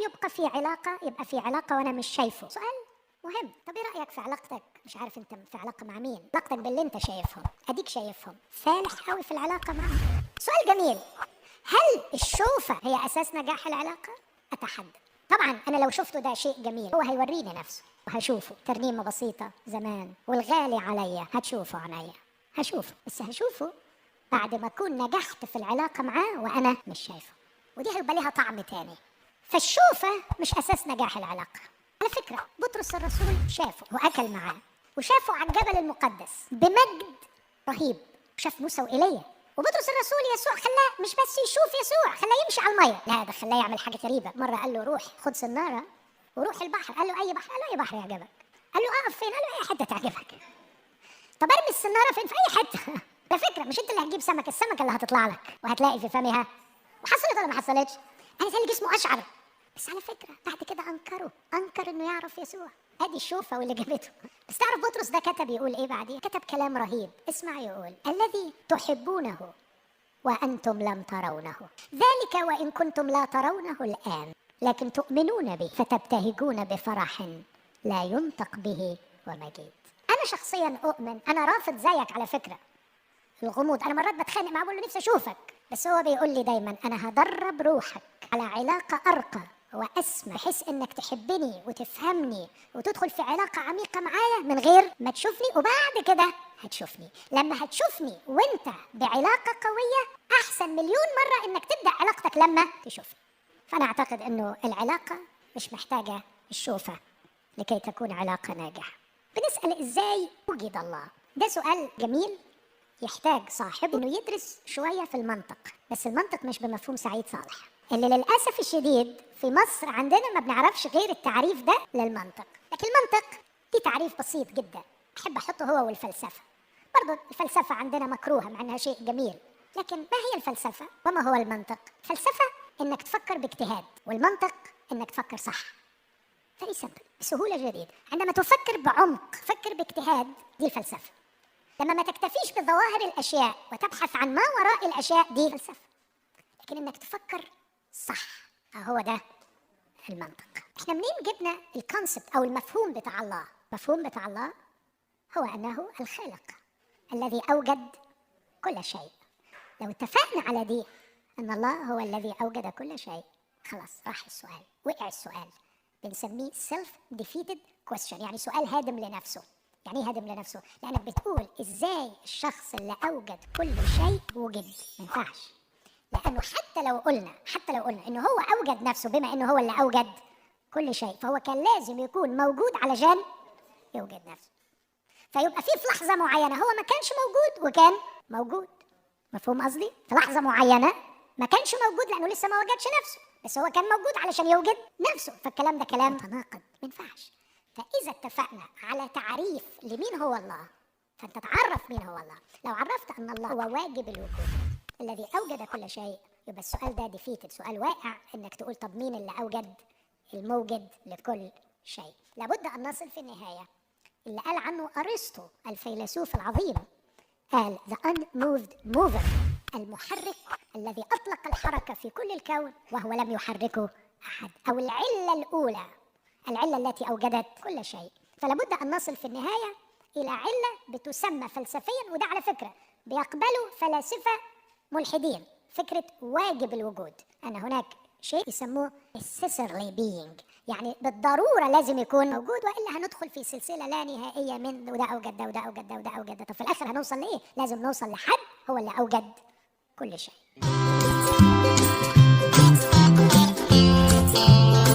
يبقى في علاقة، يبقى في علاقة وانا مش شايفه؟ سؤال مهم. طب ايه رايك في علاقتك؟ مش عارف انت في علاقة مع مين، علاقتك باللي انت شايفهم، اديك شايفهم، فالح قوي في العلاقة معهم. سؤال جميل. هل الشوفه هي اساس نجاح العلاقة؟ اتحدى. طبعا انا لو شفته ده شيء جميل، هو هيوريني نفسه وهشوفه. ترنيمة بسيطة زمان، والغالي عليا هتشوفه عينيا، هشوفه، بس هشوفه بعد ما اكون نجحت في العلاقة معاه وانا مش شايفه، ودي هيبقى ليها طعم تاني. فالشوفه مش اساس نجاح العلاقة. على فكرة بطرس الرسول شافه واكل معاه، وشافه على الجبل المقدس بمجد رهيب، وشاف موسى وإيليا. وبطرس الرسول يسوع خلاه مش بس يشوف يسوع، خلاه يمشي على المية، لا ده خلاه يعمل حاجة غريبة. مرة قال له روح خد سناره وروح البحر، قال له اي بحر؟ قال له اي بحر يعجبك. قال له اقف فين؟ قال له اي حتة تعجبك. طب ارمي السناره فين؟ في اي حتة. على فكرة مش انت اللي هتجيب سمك، السمكة اللي هتطلع لك وهتلاقي في فمها. وحصلت ولا ما حصلتش؟ انا زي جسمه اشعر. بس على فكرة بعد كده انكره، انكر انه يعرف يسوع. ادي الشوفه واللي جابته. بس تعرف بطرس ده كتب يقول ايه بعديه؟ كتب كلام رهيب، اسمع. يقول الذي تحبونه وانتم لم ترونه، ذلك وان كنتم لا ترونه الان لكن تؤمنون به فتبتهجون بفرح لا ينطق به ومجيد. انا شخصيا اؤمن، انا رافض زيك على فكرة الغموض. انا مرات بتخانق معاه بقول له نفسي اشوفك، بس هو بيقول لي دايما انا هدرب روحك على علاقة ارقى واسمى، بحيث انك تحبني وتفهمني وتدخل في علاقة عميقة معايا من غير ما تشوفني، وبعد كده هتشوفني. لما هتشوفني وانت بعلاقة قوية احسن مليون مرة انك تبدا علاقتك لما تشوفني. فانا اعتقد انه العلاقة مش محتاجه الشوفه لكي تكون علاقة ناجحة. بنسال ازاي وجد الله؟ ده سؤال جميل يحتاج صاحبه انه يدرس شوية في المنطق، بس المنطق مش بمفهوم سعيد صالح، اللي للاسف الشديد في مصر عندنا ما بنعرفش غير التعريف ده للمنطق. لكن المنطق ليه تعريف بسيط جدا احب احطه هو والفلسفة. برضه الفلسفة عندنا مكروهة مع انها شيء جميل، لكن ما هي الفلسفة وما هو المنطق؟ الفلسفة انك تفكر باجتهاد، والمنطق انك تفكر صح. very simple، بسهولة شديدة. عندما تفكر بعمق، فكر باجتهاد، دي الفلسفة. لما ما تكتفيش بظواهر الاشياء وتبحث عن ما وراء الاشياء، دي فلسفة. لكن انك تفكر صح، هو ده المنطق. احنا منين جبنا ال concept او المفهوم بتاع الله؟ المفهوم بتاع الله هو انه الخالق الذي اوجد كل شيء. لو اتفقنا على دي، ان الله هو الذي اوجد كل شيء، خلاص راح السؤال، وقع السؤال. بنسميه self defeated question، يعني سؤال هادم لنفسه. يعني ايه هادم لنفسه؟ لانك بتقول ازاي الشخص اللي اوجد كل شيء وجد؟ ما ينفعش. لانه حتى لو قلنا انه هو اوجد نفسه، بما انه هو اللي اوجد كل شيء، فهو كان لازم يكون موجود علشان يوجد نفسه. فيبقى في لحظة معينة هو ما كانش موجود وكان موجود. مفهوم قصدي؟ في لحظة معينة ما كانش موجود لانه لسه ما وجدش نفسه، بس هو كان موجود علشان يوجد نفسه. فالكلام ده كلام متناقض، ما ينفعش. فاذا اتفقنا على تعريف لمين هو الله، فانت تعرف مين هو الله. لو عرفت ان الله هو واجب الوجود الذي اوجد كل شيء، يبقى السؤال ده defeated، سؤال واقع انك تقول طب مين اللي اوجد الموجد لكل شيء. لابد ان نصل في النهاية اللي قال عنه ارسطو الفيلسوف العظيم، قال the unmoved mover، المحرك الذي اطلق الحركة في كل الكون وهو لم يحركه احد، او العلة الاولى، العلة التي اوجدت كل شيء. فلابد ان نصل في النهاية الى عله بتسمى فلسفيا، وده على فكرة بيقبلوا فلاسفة ملحدين، فكرة واجب الوجود، ان هناك شيء يسموه necessarily being، يعني بالضرورة لازم يكون موجود، والا هندخل في سلسلة لا نهائية من وده اوجد ده وده اوجد ده وده اوجد ده. طب في الاخر هنوصل لايه؟ لازم نوصل لحد هو اللي اوجد كل شيء.